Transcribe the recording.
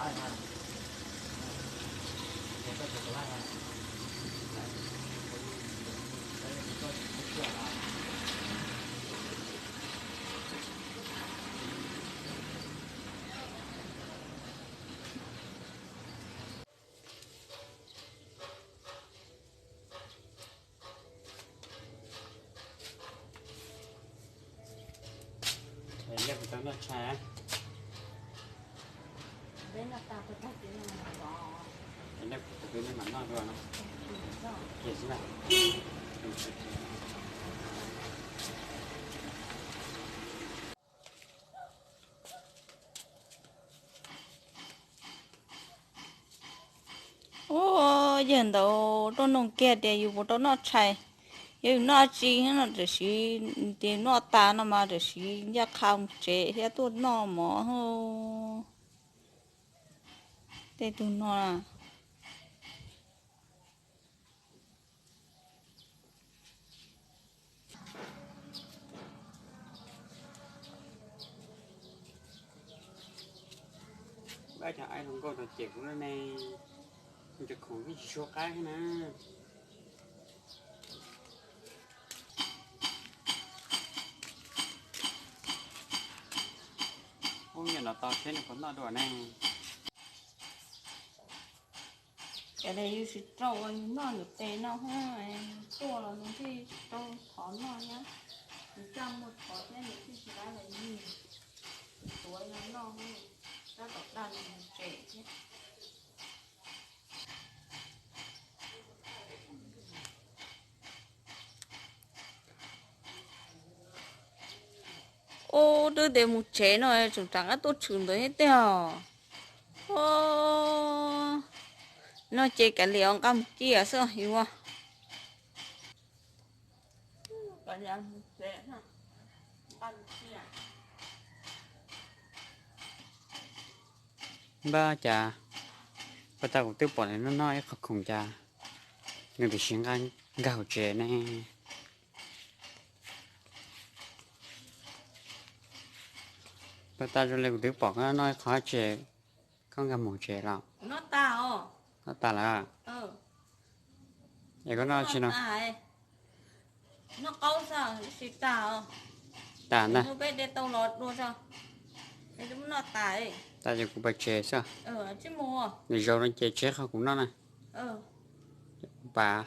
Nej puas tau noj tshais? Nej puas tau, nej mam noj dua no. Ces xwb na. Ua yawg ntawd tuaj nug kiag tias yus puas tau noj tshais, yog yus noj tsis no tam sim, tias noj tas no mas tam sim ncaj qha mus tsev thiab tuaj noj mov. Tej tug no na. Npaj cov aib hluas nkauj no cem kuv ne, nws khoom yeej tsis tshua qab thiab na. Ub, nyob no tau seb nws puas noj dua ne. Ces yus tsis rau ua yus noj nws tes no, tuaj los nws thiaj rau thov noj thiab. Nws coj mus thov thiab nws thiaj tsis dab los yus tuav yus noj, tab tom dag nws mus tsev thiab. Ub, twb tias mus tsev no tseem rov qab tuaj tshwm ntawd thiab tiag. Ub, no ces kav liam nqa mus ciaj xwb yus. Npaj cas, pas tas kuv twb pom nws noj noj ib qho khoom cas, nws tam sim nqa nkag hauv tsev ne. Pas tas zoo li kuv twb pom koj noj ib qho tsev, koj nkag mus tsev los? Noj tas lawm. Es koj noj tsi no? Tas ntag. Tas ces kuv pais tsev xwb. Nws zaum no ces tseg qhov kuv noj na. Kuv pas.